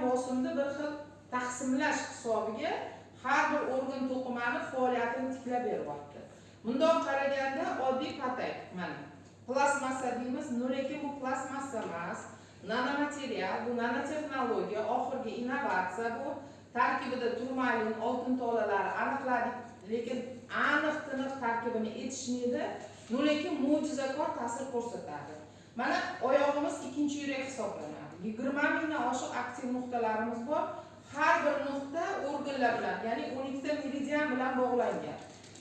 Bosimni bir xil taqsimlash hisobiga har bir organ, to'qimani faoliyatini tiklab beryapti. Bundoq qaraganda oddiy patak, mana, plastmassa deymiz, lekin bu plastmassa emas, nanomaterial. Bu nanotexnologiya, oxirgi innovatsiya. Bu tarkibida turmalin, oltin tolalari aniqladik, lekin aniq tiniq tarkibini aytishmaydi, lekin mo'jizakor ta'sir ko'rsatadi. Mana, oyog'imiz ikkinchi yurak hisoblanadi. 20 mingdan oshiq aktiv nuqtalarimiz bor. Har bir nuqta organlar bilan, ya'ni 12 ta meridian bilan bog'langan.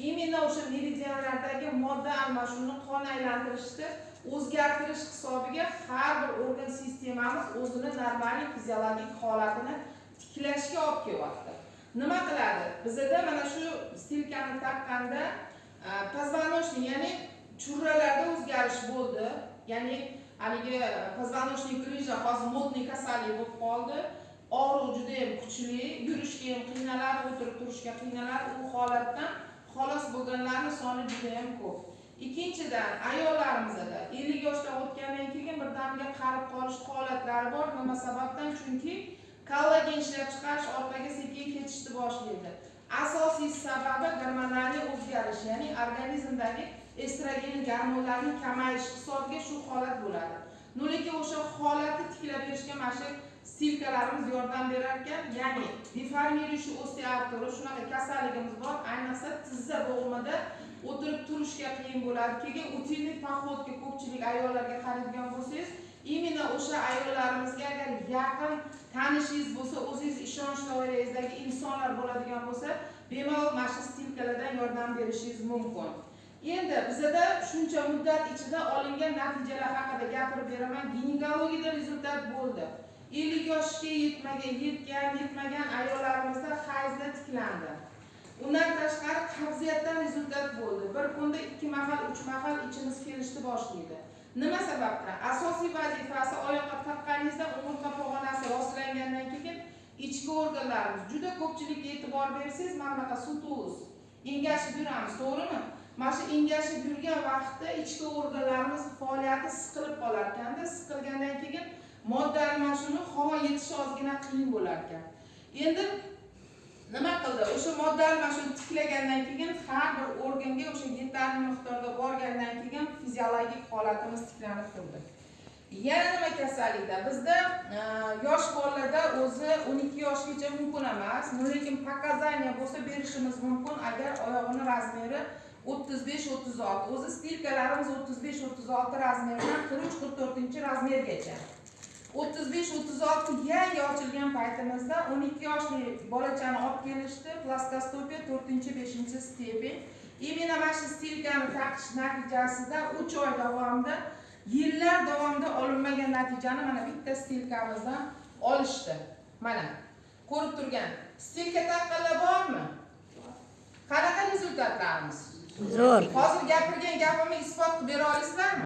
Именно o'sha meridianlardagi modda almashuvini, qon aylantirishni o'zgartirish hisobiga har bir organ sistemamiz o'zini нормальный fiziologik holatini tiklashga olib kelyapti. Nima qiladi bizada mana shu стелька ni taqqanda? Позвоночный, ya'ni churralarda o'zgarish bo'ldi, ya'ni haligi позвоночный грыжа hozir модный kasallik bo'lib qoldi. Og'riq judayam kuchli, yurishga ham qiynaladi, o'tirib turishga qiynaladi. U holatdan xalos bo'lganlarni soni judayam ko'p. Ikkinchidan, ayollarimizda 50 yoshdan o'tgandan keyin birdaniga qarib qolish holatlari bor. Nima sababdan? Chunki kollagen ishlab chiqarish orqaga sekin ketishni boshlaydi. Asosiy sababi gormonal o'zgarish, ya'ni organizmdagi estrogen gormonlarning kamayishi hisobiga shu holat bo'ladi. Но lekin o'sha holatni tiklab berishga mana shu стелька larimiz yordam berar ekan. Ya'ni деформирующий osteoartroz, shunaqa kasalligimiz bor, ayniqsa tizza bo'g'imida o'tirib turishga qiyin bo'ladi. Keyin утиный походка, ko'pchilik ayollarga qaraydigan bo'lsangiz, именно o'sha ayollarimizga, agar yaqin tanishingiz bo'lsa, o'zingiz ishonch doirangizdagi insonlar bo'ladigan bo'lsa, bemalol mana shu стелька lardan yordam berishingiz mumkin. Endi bizada shuncha muddat ichida olingan natijalar haqida gapirib beraman. Ginekologiyada результат bo'ldi. 50 yoshga yetmagan, yetgan, yetmagan ayollarimizda hayzda tiklandi. Undan tashqari qabziyatdan результат bo'ldi. Bir kunda ikki mahal, uch mahal ichimiz kelishni boshlaydi. Nima sababdan? Asosiy vazifasi, oyoqqa taqqaningizda umurtqa pog'onasi rostlangandan keyin ichki organlarimiz, juda ko'pchilikka e'tibor bersangiz, mana bunaqa сутулость, engashib yuramiz, to'g'rimi? Mana shu engashib yurgan vaqtda ichki organlarimiz faoliyati siqilib qolar ekanda, siqilgandan keyin modda almashuvini, havo yetishi ozgina qiyin bo'lar ekan. Endi nima qildi? O'sha modda almashuvni tiklagandan keyin, har bir organga o'sha yetarli miqdorda borgandan keyin fiziologik holatimiz tiklanib turdi. Yana nima kasallikda? Bizda yosh bolalarda o'zi 12 yoshgacha mumkin emas, lekin показания bo'lsa, berishimiz mumkin, agar oyog'ini размер i 35-36. O'zi стелька larimiz 35-36 размер dan 43-44 размер gacha. 35-36 yangi ochilgan paytimizda 12 yoshli bolachani olib kelishdi, плоскостопие to'rtinchi, beshinchi степень. Именно mana shu стелька ni taqish natijasida 3 oy davomida yillar davomida olinmagan natijani mana bitta стелька mizdan olishdi. Mana, ko'rib turgan, стелька taqqanlar bormi? Qanaqa результат larimiz? Zo'r. Hozir gapirgan gapimni isbot qilib bera olasizlarmi?